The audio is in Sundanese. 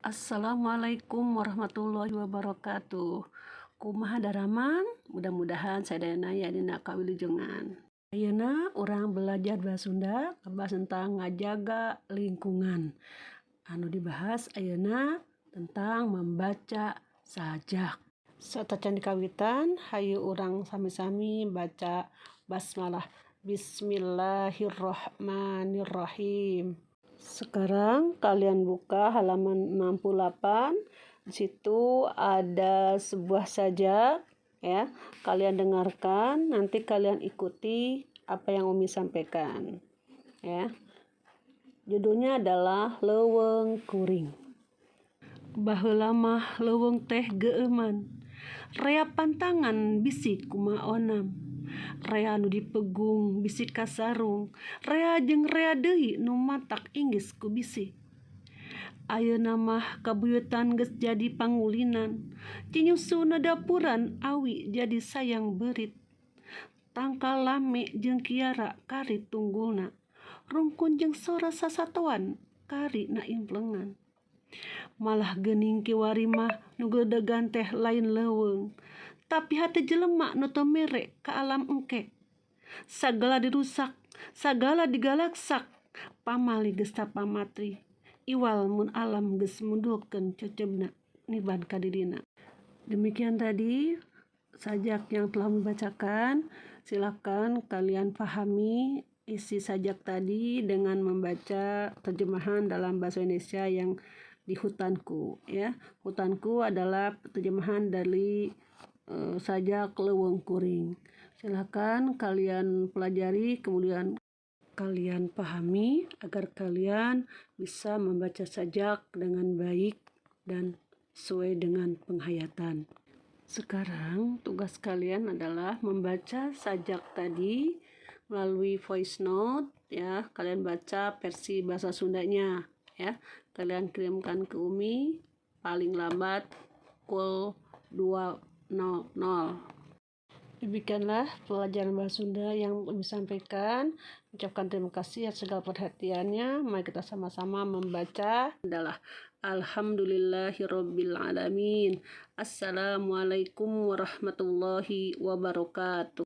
Assalamualaikum warahmatullahi wabarakatuh. Kumaha daramang? Mudah-mudahan sadayana aya dina kawilujengan. Ayeuna urang belajar bahasa Sunda, ngebahas tentang ngajaga lingkungan. Anu dibahas ayeuna tentang membaca sajak. Satacan dikawitan, hayu urang sami-sami baca basmalah. Bismillahirrahmanirrahim. Sekarang kalian buka halaman 68. Di situ ada sebuah sajak ya. Kalian dengarkan, nanti kalian ikuti apa yang Umi sampaikan. Ya. Judulnya adalah Leuweung Kuring. Baheula mah leuweung teh geueuman. Rea pantangan bisi kumaonam. Rea nu dipegung bisi kasarung. Rea jeung rea deui nu matak inggis ku bisi. Ayeuna mah kabuyutan geus jadi pangulinan. Cinyusuna dapuran awi jadi sayang beurit. Tangkal lame jeung kiara kari tunggulna. Rungkun jeung sora sasatoan kari naimplengan. Malah geuning kiwari mah nu geledegan teh lain leuweung, tapi hate jelema nu teu mere ka alam engke. Sagala dirusak, sagala digalaksak, pamali geus tapamatri. Iwal mun alam geus mundulkeun ceuceubna niban ka dirina. Demikian tadi sajak yang telah membacakan. Silakan kalian pahami isi sajak tadi dengan membaca terjemahan dalam bahasa Indonesia yang di Hutanku ya. Hutanku adalah terjemahan dari sajak Leuweung Kuring. Silakan kalian pelajari, kemudian kalian pahami agar kalian bisa membaca sajak dengan baik dan sesuai dengan penghayatan. Sekarang tugas kalian adalah membaca sajak tadi melalui voice note ya. Kalian baca versi bahasa Sundanya ya. Kalian kirimkan ke Umi paling lambat pukul 2.00. Demikianlah pelajaran bahasa Sunda yang Umi sampaikan. Ucapkan terima kasih atas segala perhatiannya. Mari kita sama-sama membaca adalah Alhamdulillahirabbil alamin. Assalamualaikum warahmatullahi wabarakatuh.